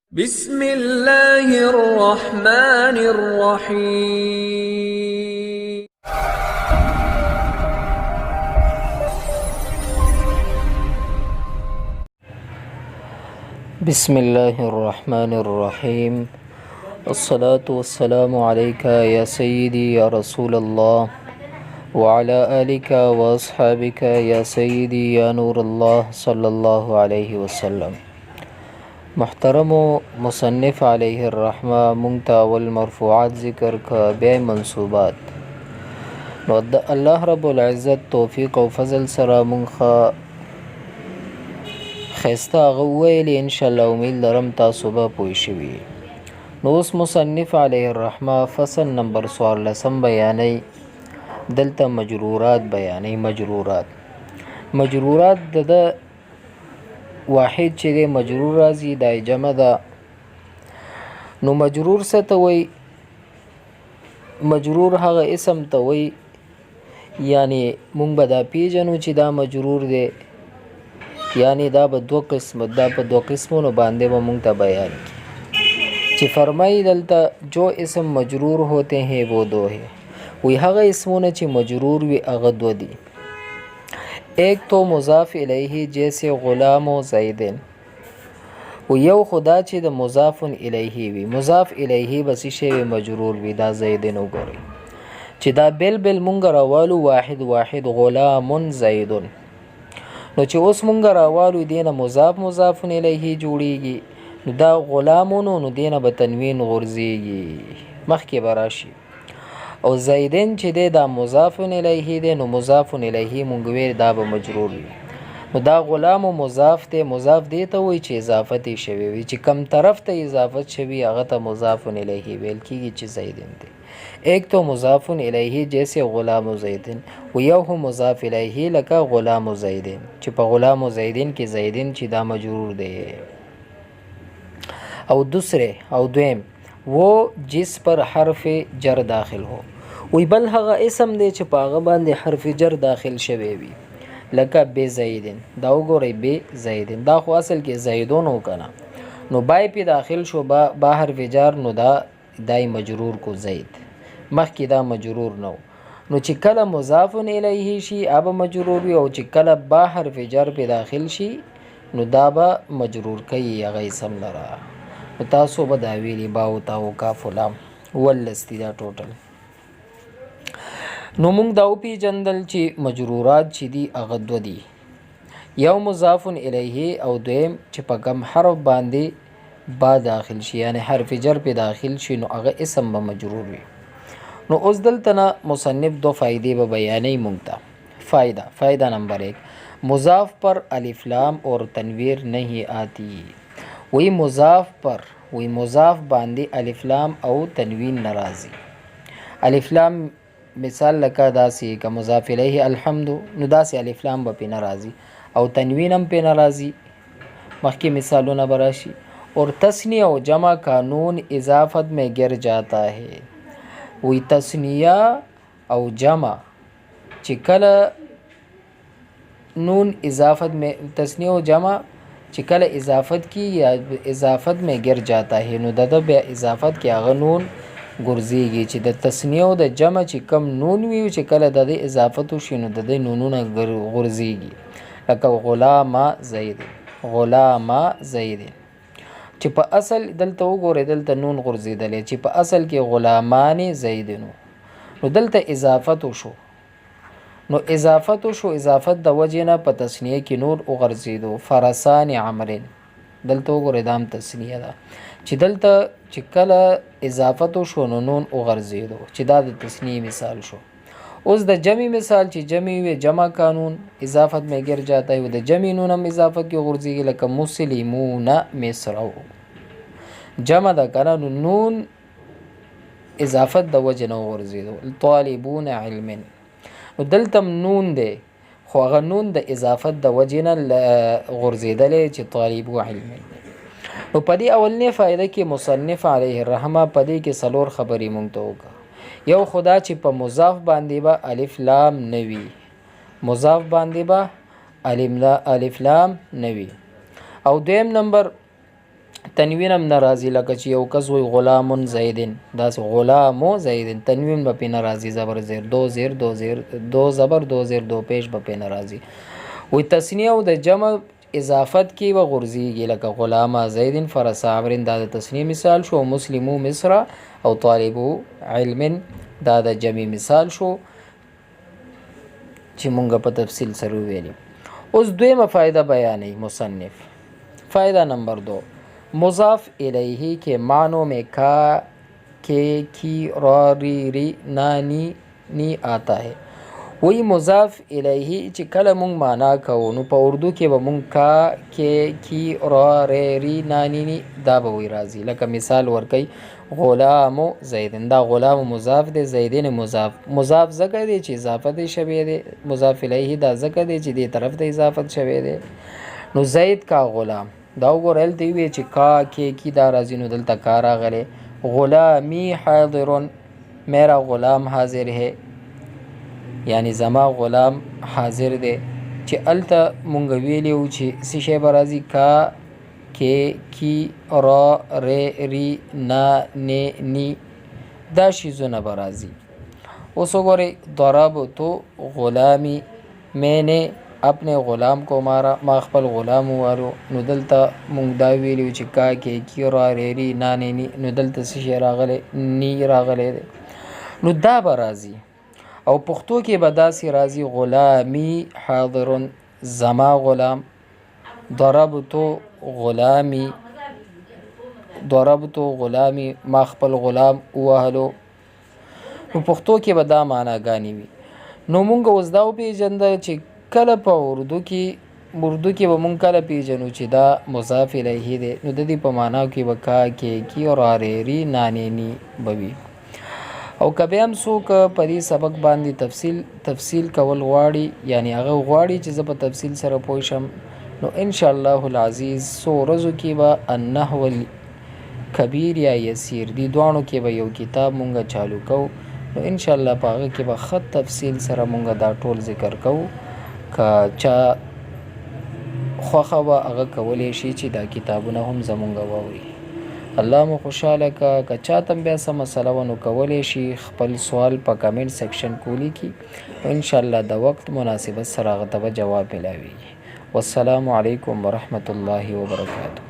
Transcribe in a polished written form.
بسم الله الرحمن الرحيم. بسم الله الرحمن الرحيم. الصلاة والسلام عليك يا سيدي يا رسول الله وعلى آلك وأصحابك يا سيدي يا نور الله صلى الله عليه وسلم. محترمو مصنف علیه الرحمه مونږ ته اول مرفوعات ذکر که بیا منصوبات. نو د الله رب العزت توفیق او فضل سره مونږ ښه ښایسته هغه وویلې، ان شاء الله امید لرم تاسو به پوه شوي. نو اوس مصنف علیه الرحمه فصل نمبر 14 بیانوي. دلته مجرورات بیانوي. مجرورات د ده واحد چې دی مجرور راځي، دا جمع ده. نو مجرور څه ته وایي؟ مجرور هغه اسم ته وایي، یعنی مونږ به دا پیژنو چې دا مجرور دی، یعنی دا به دوه قسم، دا په دوه قسمونو باندې به مونږ ته بیان کی. چې فرمایي دلته جو اسم مجرور ہوتے ہیں وہ دو ہے. وی هغه اسمونه چې مجرور وي هغه دوه دي. ایک تو مضاف الیه جیسے غلام و زیدن. و یو خدا چې د مضاف الیه وي، مضاف الیه به څه شی وي؟ مجرور وي. دا زیدن وګورئ چې دا بل بل مونږ راوالو واحد واحد غلام زیدن. نو چې اوس مونږ راوالو دینه مضاف مضاف الیه جوړیږي، نو دا غلامونو نو دینه به تنوین غورځیږي، مخکې به راشي. او زیدن چې دی دا مضاف الیه دی، نو مضاف الیه مونږ ویل دا به مجرور وي. نو دا غلام مضاف دی، مضاف دی ته وایي چې اضافت یې شوی وي، چې کم طرف ته اضافت شوی هغه ته مضاف الیه ویل کیږي چې زیدن دی. ایک تو مضاف الیه جیسے غلام زیدن و یو هم مضاف الیه لکه غلام زیدن، چې په غلام زیدن کې زیدن چې دا مجرور دی. او دوسرے او دویم وہ جس پر حرف جر داخل هو. وی بل هغه اسم دی چې په هغه باندې حرف جر داخل شوی وي، لکه بی زیدن. دا وګورئ بی زیدن، دا خو اصل کې زیدون و کنه، نو بای پې داخل شو با, با حرف جر، نو دا دای مجرور کو زید، مخکې دا مجرور نه و. نو چې کله مضاف الیه شي اب مجرور وي، او چې کله با حرف جر پې داخل شي نو دا به مجرور کوي هغه اسم لره. نو تاسو به دا ویلي با او تا او کاف او لام ولس دي دا ټوټل. نو موږ دا وپیژندل چې مجرورات چې دي هغه دوه دي، یو مضاف الیه او دویم چې په کم حرف باندې با داخل شي، یعنی حرف جر په داخل شي، نو هغه اسم به مجرور وي. نو اوس دلته نه مصنف دو فائدې به بیانوي مونږ ته. فائدہ فائدہ نمبر 1، مضاف پر الف لام اور تنویر نہیں آتی. وی مضاف پر، وی مضاف باندې الف لام او تنوین ناراضي. الف لام مثال لکه داسې که مضاف الیه الحمد، نو داسې الف لام به پې نه راځي او تنوین هم پې نه راځي، مخکې مثالونه به راشي. اور تثنیه او جمع کا نون اضافت میں گر جاتا ہے. وی تثنیه او جمع چې کله نون اضافت میں، تثنیه او جمع چې کله اضافت کی یا اضافت میں گر جاتا ہے، نو د ده بیا اضافت کې هغه نون ګرځېږي. چې د تثنیه او د جمع چې کم نون وي، چې کله د دې اضافت وشي نو د دې نونونه غورځېږي، لکه غلام زید، غلام زید، چې په اصل دلته وګورئ دلته نون غورځېدلی، چې په اصل کې غلامان زید نو، نو دلته اضافت وشو، نو اضافت وشو، اضافت د وجې نه په تثنیه کې نور وغورځېدو. فرسان عمرین دلته وګورئ دا هم تثنیه ده، چې دلته چې کله اضافت وشو نو نون وغورځېدو، چې دا د تثنیې مثال شو. اوس د جمع مثال چې جمع وي، جمع قانون اضافت میں گر جاتا ہے، د جمع نون هم اضافت کې غورځېږي، لکه مسلمون مصر جمع ده کنه، نو نون اضافت د وجې نه وغورځېدو. طالبون علم، نو دلته هم نون دی، خو هغه نون د اضافت د وجې نه غورځېدلی چې طالبو علم دی. نو په دې اولنې فایده کې مصنف علیه الرحمه په دې کې څلور خبرې مونږ ته وکړه. یو خدا چې په مضاف باندې به الف لام نه وي، مضاف باندې به الف لام نه وي. او دویم نمبر تنوین هم نه راځي، لکه چې یو کس وایي غلام زیدن، داسې غلام زیدن، تنوین به پې نه راځي، زبر زیر دو زیر دو زیر دو زبر دو زیر دو پیش به پې نه راځي. وایي تثنیه او د جمع اضافت کې به غورځېږي، لکه غلام زیدن فرس عمر، دا د تثنیه مثال شو، او مسلمو مصر او طالبو علم، دا د جمع مثال شو چې مونږ په تفصیل سره ویلي. اوس دویمه فائدہ بیانوي مصنف، فائدہ نمبر 2، مضاف الیه کې معنوں میں کا، کې، کی، را، ری، ری، نا، نی، نی آتا ہے. وی مضاف الیه چې کله مونږ معنا کوو نو په اردو کې به مونږ کا، کې، کی، را، ری، ری، نا، نی، نی دا به وی راځي. لکه مثال ورکوي غلام زیدن، دا غلام مضاف دی، زیدن مضاف، مضاف ځکه دی چې اضافت یې شوی دی، مضاف الیه دا ځکه دی چې دې طرف ته اضافت شوی دی. نو زید کا غلام، دا وګوره هلته یې ویل چې کا، کې، کی دا راځي، نو دلته کا راغلی. غلامی حاضر، میرا غلام حاضر ہے، یعنی زما غلام حاضر دی، چې هلته مونږ ویلي وو چې څه شی به راځي، کا، کې، کی، را، ری، ری، نا، نی، نی دا شیزونه به راځي. اوس وګورئ ضربت غلامی، میں نے اپنے غلام کو مارا، ما خپل غلام ووالو. نو دلته مونږ دا ویلي وو چې کا، کې، کی، را، ری، ری، نا، نی، نی، نو دلته څه شی راغلی، نی راغلی دی، نو دا به راځي. او پښتو کې به داسې راځي غلامی حاضر، زما غلام، ضربت غلامی، ضربت غلامی، ما خپل غلام ووهلو. نو پښتو کې به دا معناګانې وي. نو مونږ اوس دا وپېژنده چې کله په اردو کې، اردو کې به مونږ کله پیژنو چې دا مضاف الیه دی، نو د دې په معنا کې به کا، کې، کی، را، ری، ری، نا، نی، نی به وي. او که بیا هم څوک په دې سبق باندې تفصیل کول غواړي، یعنی هغه غواړي چې زه په تفصیل سره پوه شم، نو ان شاء الله العزیز څو ورځو کې به النحو کبیر یا یسیر دي دواړو کې به یو کتاب مونږ چالو کوو، نو ان شاء الله په هغه کې به ښه تفصیل سره مونږ دا ټول ذکر کوو. که چا خوښه وه هغه کولی شي چې دا کتابونه هم زمونږ واوري. الله مو خوشحاله که. که چاته هم بیا څه مسله وه نو کولی شي خپل سوال په کمنټ سیکشن کې ولیکي، ان شاء الله د وخت مناسبت سره هغه ته به جواب ملاویږي. والسلام علیکم ورحمة الله وبرکاته.